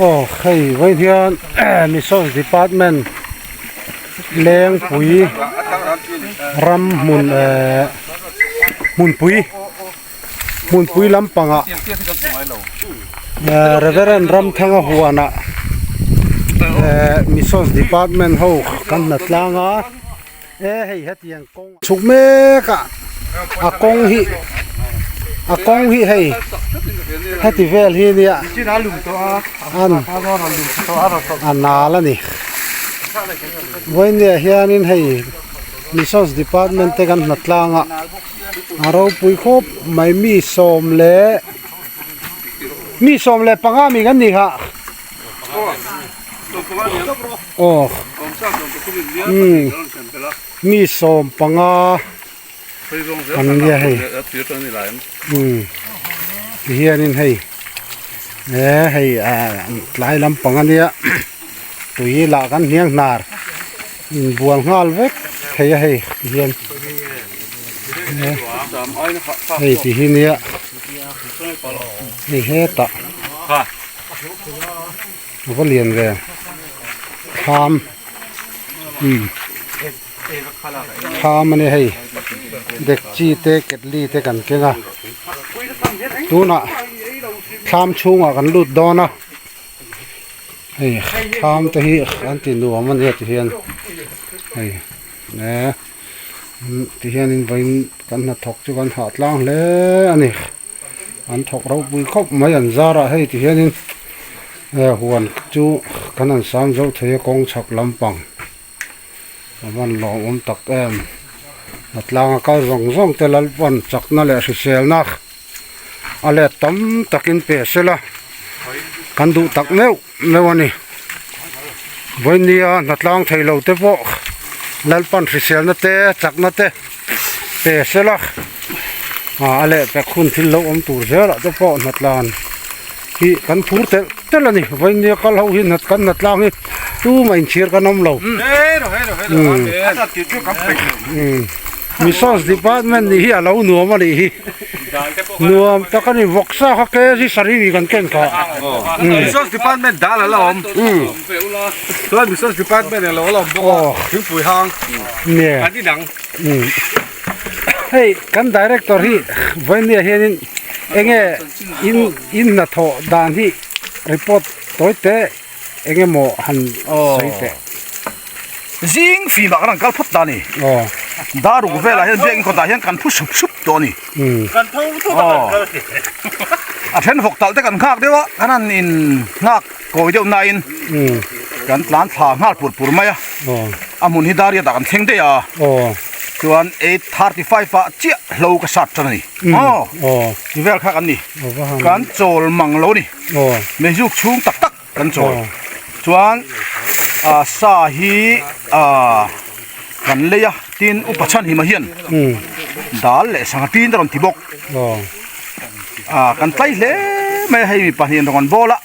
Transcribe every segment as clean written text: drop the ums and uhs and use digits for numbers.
Aw hei vawiin hian Missions Department Lengpui ram hmun ehh hmunpui hmunpui lampangah ehh Reverend Ramthanga huanah ehh Missions Department ho kan hna tlang a e hei hetiang kawng chhuk mek a a kawng hi a kawng hi hei heti vel hi nia an a nal a ni vawinia hianin hei Missions Department te kan hna tlang a a ropui khawp mai mi sawm leh mi 15 mi kan ni kha. Aw umm mi 15 an nia hei umm ti hianin hei he hei ah tlai lampang ania tui lah kan hniang hnar inbual nghal vek thei a hei ti hian hei ti hi nia hei hetah. A va lian ve thlam umm thlam a nia hei dekchi te ketli te kan keng a tunah thlam chhungah kan lut dawn a hei thlam te hi an ti nuam a nia tihian hei eh tihianin vawiin kan hnathawk chu kan hah tlang hle a ni. An thawk ropui khawp mai an zarah hei ti hianin eh huan chu kan han sam zo thei a kawng chhak lampang a van lawmawm tak em a tlanga kal zawng zawng te Lalpan chakna leh hriselna a let tam takin pe sela kan duh tak meuh meuh a ni vawinia hnatlang thei lo te pawh Lalpan hriselna te chakna te pe sela ah a lehpek hun thil lo awm tur zelah te pawh hnatlan hi kan phur telh telh a ni vawinia kal ho hi kan hnatlang hi tumah inchhir kan awm lo umm Missions department nih hi a lo nuam a nih hi. Nuam tak a ni vawksa kha kg saree kan ken kha. Resource department dal a la awm. Chuan resource department a lo la awm bawk a. Thingpui hang. Nge. An inang. Hei kan director hi vawinia hianin enge in in hnathawh dan hi report tawi te eng emaw han sawi teh. Zing fimah kan rawn kal phawt ta a ni. Daruk velah hian biakinn kawtah hian kan phu sup sup tawh a ni. A then vawk talh te kan nghak deuh a, kan han in nghak kawi deuh nain kan tlan thla nghal pur pur mai a. A hmun hi Dariatah kan thleng daih a, chuan 8:35 ah chiah hlo ka sat tan a ni. Ti vel kha kan ni. Kan chawl mang lo a ni. Meiziuk chhung tak tak. Kan chawl chuan ah sa hi ah kan lei a tin upa chhan hima hian dal leh sangha tin te rawn ti bawk ah kan tlai hle mai a hei mi pahnih an rawn bawl a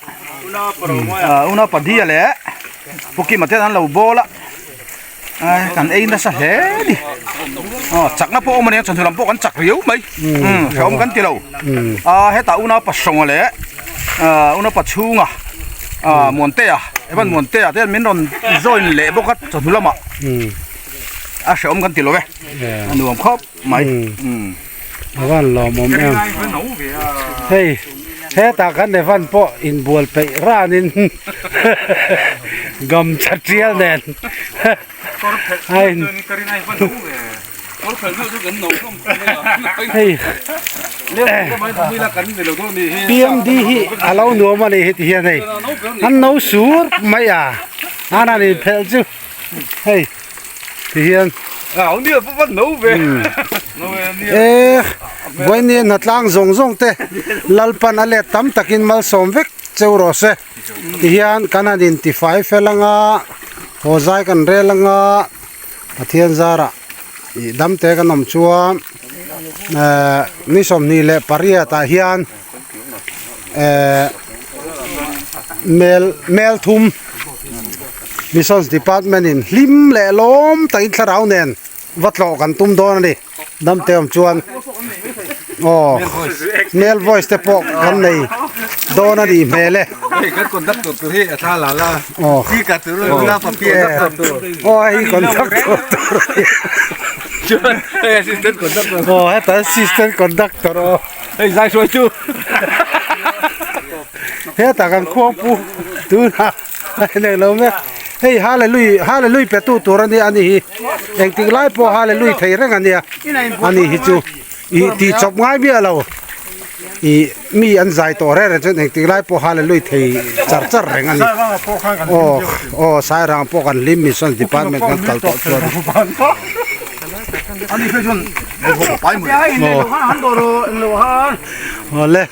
ah una pahnih leh pukima ten an lo bawl a ai kan ei nasa hle a ni aw chakna pawh a awm a nia chawhnu lam pawh kan chak riau mai umm hrehawm kan ti lo a hetah unaupa sawnga leh ah unaupa chhunga ah muantea evan muantea te hian min rawn join leh bawk a chawhnu lamah a hrehawm kan ti lo e a nuam khawp mai umm. A van lawmawm em hei hetah kan Evan pawh inbual peih ranin gamchha tial nen a in hei PMD hi a lo nuam a ni heti hian hei an no sur mai a an han inphelh chu. Hei ti hian e vawinia hnatlang zawng zawng te Lalpan a let tam takin malsawm vek cheu rawh se ti hian kan han intifai fel anga haw zai kan rel anga Pathian zarah ih dam te kan awm chuan ehh ni 28 ah hian ehh mel mel thum. Missions Department in hlim leh lawm takin thlarau nen va tlawh kan tum dawn a ni. Damte awm chuan. Aw male voice te pawh kan nei dawn a nih hmel e. Hei kan conductor tur hi a thla la la. Aw. Speaker tur la conductor tur. Aw hei conductor tur. Chuan hei assistant conductor. Aw heta assistant conductor aw. Hei zai hruai chu. Heta kan khuangpu tunah a nei lo mek. Hei hallelujah hallelujah pe tu tur ania ani hi. Engtik lai pawh hallelujah thei reng ania. Ani hi chu ih tih chawp ngai miah lo. Ih mi an zai tawh reng reng chuan engtik lai pawh hallelujah thei char char reng ani. Aw aw Sairang pawh kan hlim mission department kan kal tawh chuan. Ani phei chuan bawlhhlawh pai mawle. Aw awle.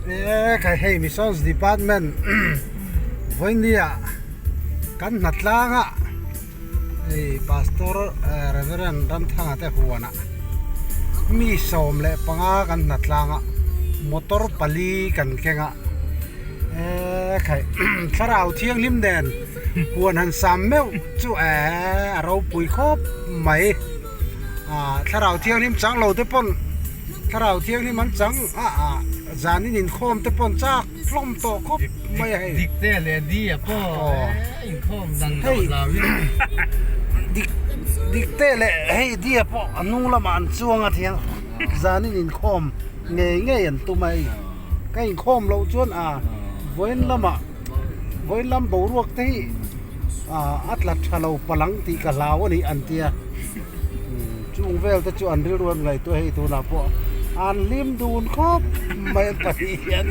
E khai hei missions department vawinia kan hna tlanga hei pastor reverend Ramthanga te huanah mi 15 kan hna tlanga motor pali kan keng a e khai thlarau thianghlim nen huan han sam meuh chu eh a ropui khawp mai. Ah thlarau thianghlim chang lo te pawn thlarau thianghlim an chang a ah zanin inkhawm te pawn chak hlawm tawh khawp mai a hei. Dik te leh di a pawh inkhawm dan lo hlau in. Dik dik te leh hei di a pawh a hnung lamah an chuang a thiang zanin inkhawm ngei ngei an tum a hei ka inkhawm loh chuan a vawiin lamah vawiin lam boruak te hi. A tla tha lo palang tih ka hlau a ni an tia chung vel te chu an rilru an ngaihtuah hei tunah pawh an hlim dun khawp mai an pahnih hian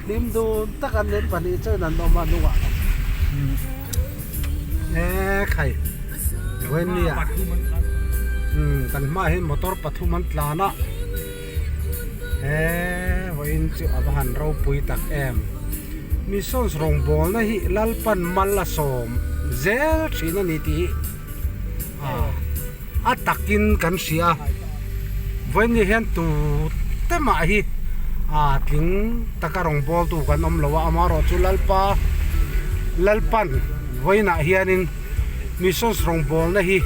hlim dun tak an nen pahnih chuan an awm a hnungah e khai vawinia kan hmaah hian motor pathum an tlan a he vawiin chu a va han ropui tak em. Missions rawngbawlna hi Lalpan mal a sawm zel thin a ni tih hi a takin kan hria a, vawiin hian tu te mah hi a tling taka rawngbawltu kan awm lo a, amaherawh chu Lalpa Lalpan vawiinah hianin Missions rawngbawlna hi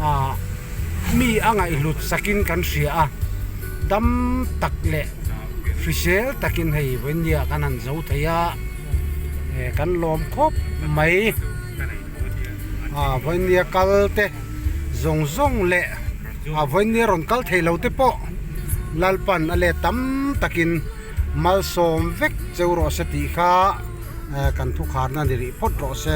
ah mi a ngaihhlut sakin kan hria a, dam tak leh hrisel takin hei vawinia kan han zo thei a, eh kan lawm khawp mai ah vawinia kal te zawng zawng leh ah vawinia rawn kal thei lo te pawh Lalpan a let tam takin malsawm vek cheu rawh se tih kha eh kan thukharna ni rih phawt rawh se.